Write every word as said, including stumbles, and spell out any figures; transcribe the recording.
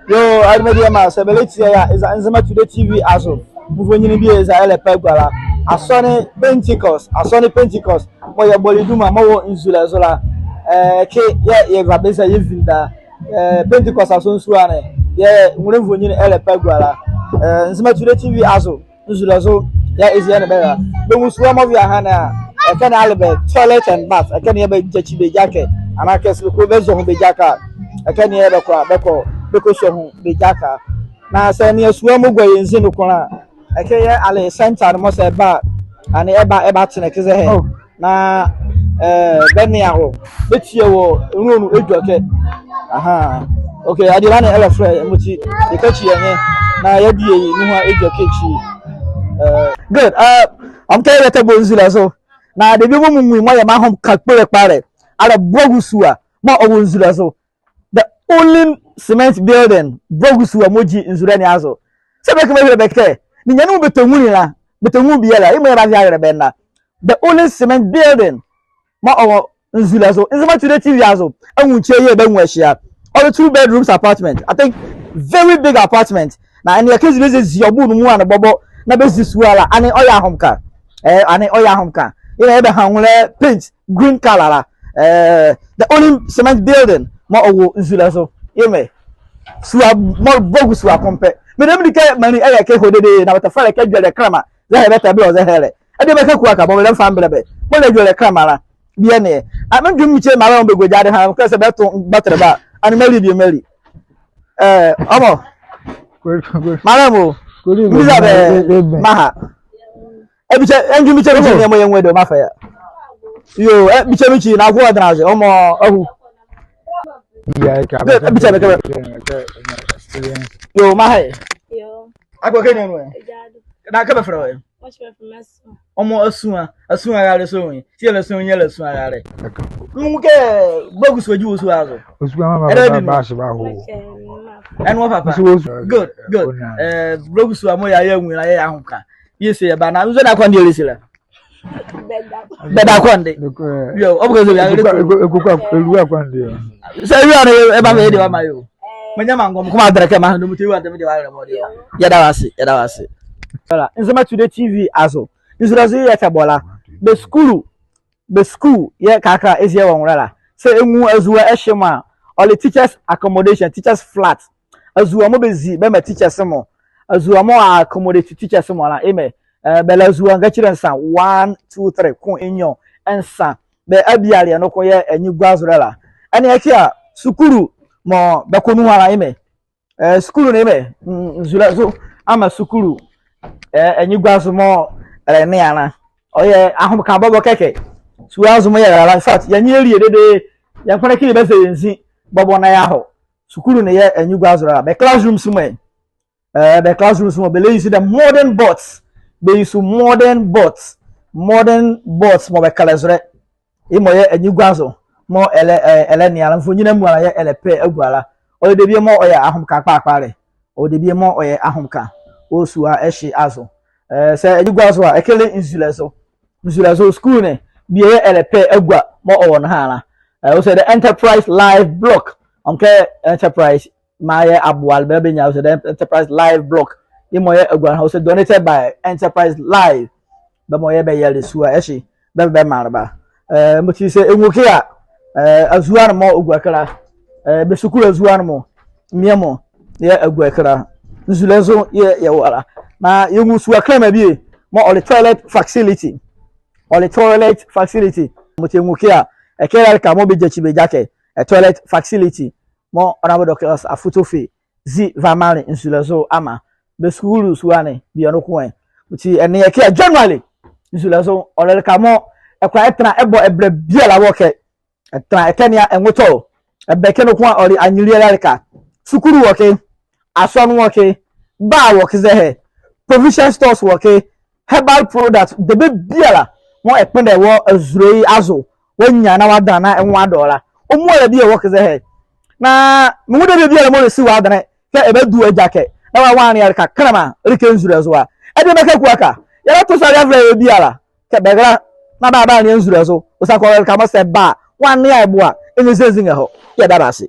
Yoo, adiema diema, sɛ bɛlɛtie yɛ a, eza Nzema Today T V azo. Nvonyinli bie eza ɛlɛpɛ agua la. Asɔne Pentecost, Asɔne Pentecost mɔɔ yɛbɔle duma mɔɔ wɔ Nzulɛ zo la. Ɛɛ, ɛkɛ yɛɛ yɛva bɛza yɛvinda. Ɛɛ, Pentecost asɔnsuane, yɛɛ nwolɛ nvonyinli ɛlɛpɛ agua la. Ɛɛ, Nzema Today T V azo, Nzulɛ zo, yɛɛ eza yɛ nee bɛ ɛra. Bɛnwu sua mɔɔ vea ɛhane a, ɛkɛ ne a le bɛ toilet and bath, ɛkɛ ne yɛɛ bɛgyakyi bɛgyakɛ, anaa kɛ sɛ bɛkɔ bɛzɔ ho bɛgyakɛ a, ɛkɛ ne yɛɛ bɛkɔ a, bɛkɔ, bɛkɔzɔ ho bɛgyakɛ. Na sɛ ɛnea sua mɔɔ gua yɛ nzi noko la a, ɛkɛ yɛɛ a le center ne mɔɔ sɛ ɛba a, ɛnee ɛba, ɛbatene ɛke zɛhae. Oh. Na, ɛɛ, bɛnea wɔ, bɛtie wɔ ɛnloa nu edwɛkɛ. Ahaa. Okay, adiema ne ɛlɛfɛlɛ yɛ, yemɔti yɛkakyi yɛ nye na yɛadie ye nuhua edwɛkɛ ekyi. Ɛɛ, good. Ɛɛ, ɔmkɛ yɛtɛ bɔ Nzulɛ zo. Na debie mɔɔ menwu ye mɔɔ yɛ me ahomeka kpole kpalɛ, a le Borgu sua mɔɔ ɔwɔ Nzulɛ zo. The only cement building, Borgu sua mɔɔ gyi Nzulɛ ne azo. Sɛ bɛkɛ mɔɔ bɛhile bɛ kɛ, ninyɛne mɔɔ bɛtɛnwunle la, bɛtɛnwu biala, yemɔ yɛɛ bɛava bɛahile bɛ ɛnɛ. The only cement building mɔɔ ɔwɔ Nzulɛ zo, Nzema Today T V azo, anwunkyie yɛɛ bɛanwu ɛhye a. Ɔle two bedrooms apartment. I think very big apartment. Na ɛnee ɛkɛ zi bɛziezie ɔ bo ne muala ne bɔbɔ na bɛzi sua la, ɛnee ɔyɛ ahomeka. Ɛɛ, ɛnee ɔyɛ ahomeka. Yemɔ yɛɛ bɛha nwolɛ paint green color la. Ɛɛ, the only cement building mɔɔ ɔwɔ Nzulɛ zo. Yemɔ. Sua mɔɔ Borgu sua ko mpɛ. Medɛmdi kɛ menli ɛyɛ ɛkɛ ɛhɔ dedee na bɛtɛfɛlɛ kɛ Adwelie Kɛnlɛma zɛhae bɛtɛbɛlɛ ɔ zɛhae ɛlɛ. Adiema Kaku Aka, bɔbɔ lɛ mfa mbɛlɛ bɛ. Mɔɔ le Adwelie Kɛnlɛma la, bie ne. A, mendwenle mekye mraalɛ mɔɔ bɛgua gyade ɛha, kɛ sɛ bɛto mgbɔtele ba a, ɛnee mali bie mali. Ɛɛ, ɔmɔ. Mraalɛ mɔ. Mbiza bɛ, maha. Ɛɛ, bikyɛ, ɛndwenle bikyɛ, bikyɛ, mɔɔ yɛnwu ye de, ɔmɔ afa ye a. Yoo, ɛɛ, bikyɛ, bikyɛ, na ago ɔdɛnla aze, ɔmɔ, ahu. Bikyɛ, bikyɛ, bikyɛ. Yoo, maha ye. Yoo. Akɔ kɛ ninyɛne nu ɛ? Agyadu. Na kɛ bɛfɛlɛ wɔ ɛ? Wɔkyɛ bɛfɛlɛ me Asua. Ɔmɔ Asua, Asua ralɛ sɔ nwo ye. Tie la sɔ nwo ye la Asua ralɛ. Nwo kɛ Borgu sua gyi wɔ sua azo. Osua mama ba ba se ba ho. Ɛnee wɔ papa. Good, good. Ɛɛ, Borgu sua mɔɔ yɛɛ yɛnwu ye la yɛɛ yɛ ahomeka. Yɛse yɛba na nzo na kɔnde ɛlɛse la. Bɛda kɔnde. Yoo, ɔbɔ kɛ nzo bia ɛlɛse. Ekuku ɛlua kɔnde. Sɛ ɛlua ne ɛba fɛ ye de wɔama ye o. Manyɛ mangɔ, mekɔ madrake ma, no mɔti wa dɛmɛ de wa lɛ mɔ de. Yɛda wɔ ase, yɛda wɔ ase. Nzema Today T V azo. Nzulɛ zo yɛɛ yɛtɛbɔ la. Bɛ sukulu, bɛ sukulu yɛɛ kɛkala ɛzie wɔ nwolɛ la. Sɛ ɛnwu azua ɛhye mɔ a, ɔle teachers accommodation, teachers flat. Azua mɔɔ bɛzi bɛmaa teachers mɔ. Azua mɔɔ a accommodate teachers mɔ la, yemɔ. Ɛɛ, bɛla azua ngakyile nsa, one, two, three, ko, enyiɔ, ɛnsa. Bɛ abialeɛ noko yɛɛ ɛnye gua zo ɛlɛ la. Ɛnee ɛke a, sukulu mɔɔ bɛkɔ nuhua la, yemɔ. Ɛɛ, sukulu ne yemɔ, Nzulɛ zo ama sukulu, ɛɛ, ɛnye gua zo mɔɔ ɛlɛnea la. Ɔyɛ ahomeka bɔbɔ kɛkɛ. Sua zo mɔɔ yɛlɛra la, in fact, yɛnye yɛlie dedee, yɛnkonle kɛ yɛbaza yɛ nzi bɔbɔ na yɛahɔ. Sukulu ne yɛɛ ɛnye gua zo ɛlɛ la. Bɛ classrooms mɔ ɛ. Ɛɛ, bɛ classrooms mɔ, bɛlɛuse the modern boards. Bɛuse modern boards. Modern boards mɔɔ bɛkɛlɛ zolɛ. Yemɔ yɛɛ ɛnye gua zo mɔɔ ɛlɛ, ɛɛ, ɛlɛnea la, nvonyinli amuala yɛɛ ɛlɛpɛ agua la. Ɔyɛ debie mɔɔ ɔyɛ ahomeka kpalɛ kpalɛ. Ɔyɛ debie mɔɔ ɔyɛ ahomeka wɔ sua ɛhye azo. Ɛɛ, sɛ ɛnye gua zo a, ɛkɛ le Nzulɛ zo. Nzulɛ zo sukulu ne, bie yɛɛ ɛlɛpɛ agua mɔɔ ɔwɔ nɔhalɛ la. Ɛɛ, ɔse the Enterprise Live Block. Ɔnwo kɛ Enterprise maa yɛɛ aboalɛ bɛ bɛnyia, ɔse the Enterprise Live Block. Yemɔ yɛɛ agua nɔhalɛ, ɔse donated by Enterprise Live. Bɛ mɔɔ yɛɛ bɛyɛle sua ɛhye, bɛ, bɛmaanle bɛ. Ɛɛ, mɔti sɛ ɛnwu ɛke a, ɛɛ, azuane mɔɔ ɔgua ɛke la, ɛɛ, bɛ sukulu azuane mɔ, mie mɔ yɛɛ ɛgua ɛke la. Nzulɛ zo yɛɛ yɛwɔ la. Na yɛnwu sua kɛnlɛma bie mɔɔ ɔle toilet facility. Ɔle toilet facility. Mɔti ɛnwu ɛke a, ɛkɛ ɛlɛka mɔɔ bɛgyakyi bɛgyakɛ, ɛɛ, toilet facility mɔɔ Honourable Dorcas Afotey Ofe zi va maanle Nzulɛ zo ama. Bɛ sukulu sua ne, bie noko ɛ. Mɔti ɛnee ɛke a, generally, Nzulɛ zo ɔle ɛlɛka mɔɔ ɛkola ɛtɛnla ɛbɔ ɛbɛlɛ biala wɔ ɛkɛ. Ɛtɛnla ɛkɛ ne a ɛnwo tɔ. Ɛbɛ ɛke noko a ɔle anyelielɛ ɛlɛka. Sukulu wɔ ɛkɛ, asɔne wɔ ɛkɛ, bar wɔ ɛkɛ zɛhae, provision stores wɔ ɛkɛ, herbal product, debie biala mɔɔ ɛkpondɛ wɔ azule ye azo, wɔanyia na wɔadɛnla na ɛ nwo adɔ la, ɔmuala bie wɔ ɛkɛ zɛhae. Na menwu debie biala mɔɔ ɛlɛsi wɔ adenle kɛ ɛbadu ɛgyakɛ na wɔanlea ɛlɛka kɛnlɛma ɛleka Nzulɛ zo a. Adiema Kaku Aka, yɛlɛto sa yɛavɛlɛ yɛ biala kɛ bɛra na bɛaba bɛanlea Nzulɛ zo. Ɔsiane kɛ ɔle ɛlɛka mɔɔ sɛ ɛba a, wɔanlea ɛ bo a, ɛnrɛzi ɛnzi ɛnrɛhɔ. Yɛda bɛ ase.